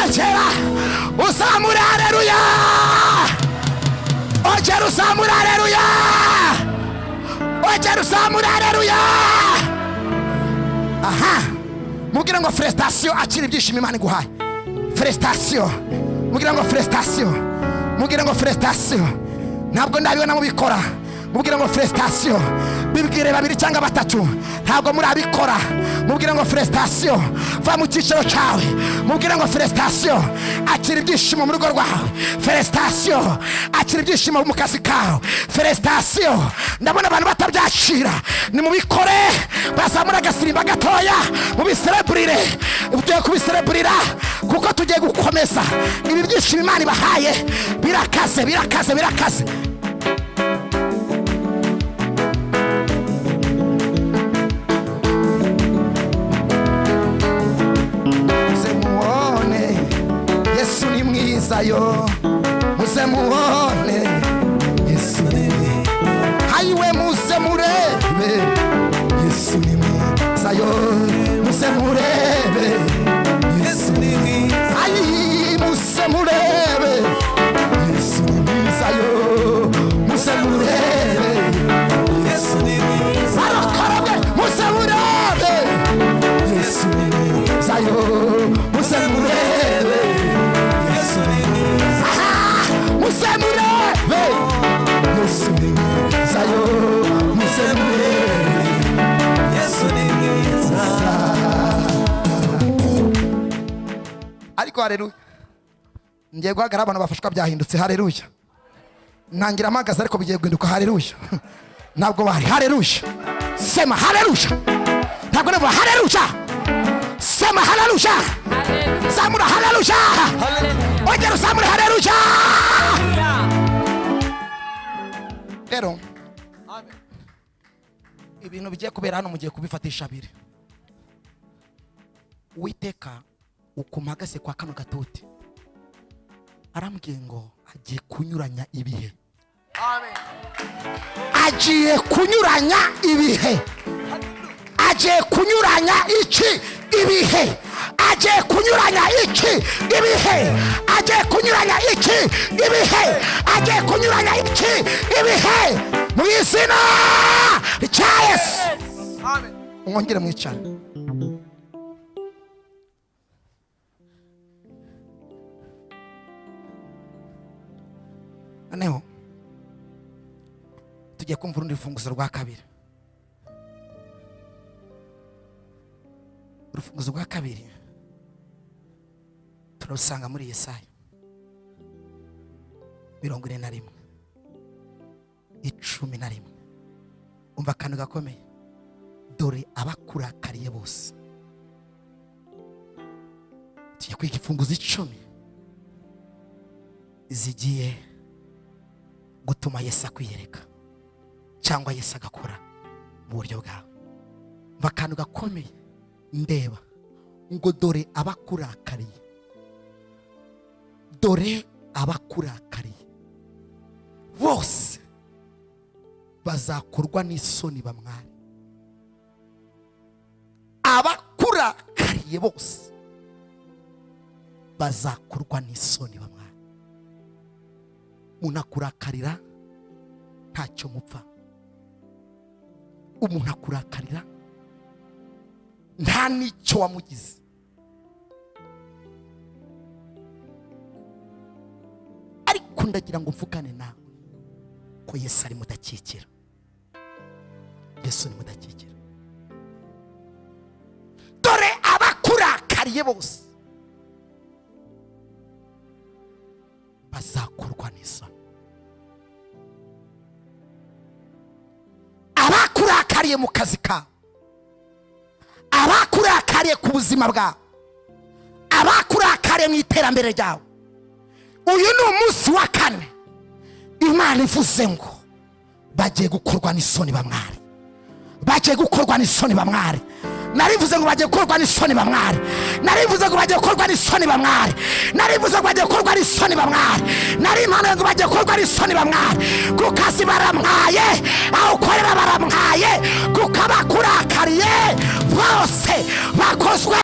Ongera uzamure haleluya, ongera uzamure haleluya, ongera uzamure haleluya. Aha, mubwire ngo félicitation, akira ibyishimo Imana iguhaye. Félicitation, mubwire ngo félicitation, mubwire ngo félicitation. Ntabwo ndabibona mubikora. Mubwire ngo félicitation. Bibwire babiri cyangwa batatu, ntabwo murabikora. Mubwire ngo félicitation. Va mu cyiciro cyawe, mubwire ngo félicitation. Akira ibyishimo mu rugo rwawe. Félicitation, akira ibyishimo mu kazi kawe. Félicitation. Ndabona abantu batabyakira. Nimubikore, bazamura agasimba gatoya, mubisereburire. Tugiye kubisereburira kuko tugiye gukomeza. Ibi byishimo Imana ibahaye birakaze, birakaze, birakaze. Muze mubone Yesu ni mwiza yo, muze mubone Yesu ni mwiza. Hayiwe, muze murebe Yesu ni mwiza yo, muze murebe Yesu ni mwiza. Ayi, muze murebe Yesu ni mwiza yo, muze murebe Yesu ni mwiza. Barakarabwe, muze murebe Yesu ni mwiza yo, muze murebe Yesu ni mwiza. Aha, muze murebe Yesu ni mwiza yo, muze murebe Yesu ni mwiza. Ariko haleluya, ngiye guhagarara, abantu bafashwa, byahindutse. Haleluya. Ntangira mpagaze, ariko bigiye guhinduka. Haleluya. Ntabwo bari haleluya. Sema haleluya. Ntabwo navuga haleluya. Sema haleluya, zamura haleluya, ongera uzamure haleluya. Rero ibintu bigiye kubera hano mugiye kubifatisha abiri. Uwiteka ukumagase kwa kano gatuti arambwiye ngo agiye kunyuranya ibihe, agiye kunyuranya ibihe, agiye kunyuranya iki? Ibihe. Agiye kunyuranya iki? Ibihe. Agiye kunyuranya iki? Ibihe. Agiye kunyuranya iki? Ibihe, mu izina rya Yesu. Mwongere mwicare. Noneho tugiye kumva urundi rufunguzo rwa kabiri. Urufunguzo rwa kabiri turarusanga muri Yesaya 41:11. Umva akantu gakomeye: dore abakurakariye bose. Tugiye kwiga imfunguzo 10 zigiye gutuma Yesu akwiyereka cyangwa Yesu agakora mu buryo bwawe. Umva akantu gakomeye, ndeba ngo dore abakurakariye, dore abakurakariye bose bazakorwa n'isoni bamware. Abakurakariye bose bazakorwa n'isoni bamware. Umuntu akurakarira ntacyo mupfa, umuntu akurakarira nta n'icyo wamugize. Ariko ndagira ngo mvugane nawe ko Yesu ari mudakikira. Yesu ni mudakikira. Dore abakurakariye bose bazakorwa n'isoni. Abakurakariye mu kazi kawe, abakurakariye ku buzima bwawe, abakurakariye mu iterambere ryawe, uyu ni umunsi wa kane Imana ivuze ngo bagiye gukorwa n'isoni bamware, bagiye gukorwa n'isoni bamware. Narivuze ngo bagiye gukorwa n'isoni bamware. Narivuze ngo bagiye gukorwa n'isoni bamware. Narivuze ngo bagiye gukorwa n'isoni bamware. Nari impano ngo bagiye gukorwa n'isoni bamware. Ku kazi baramwaye, aho ukorera baramwaye, kuko abakurakariye bose bakozwe.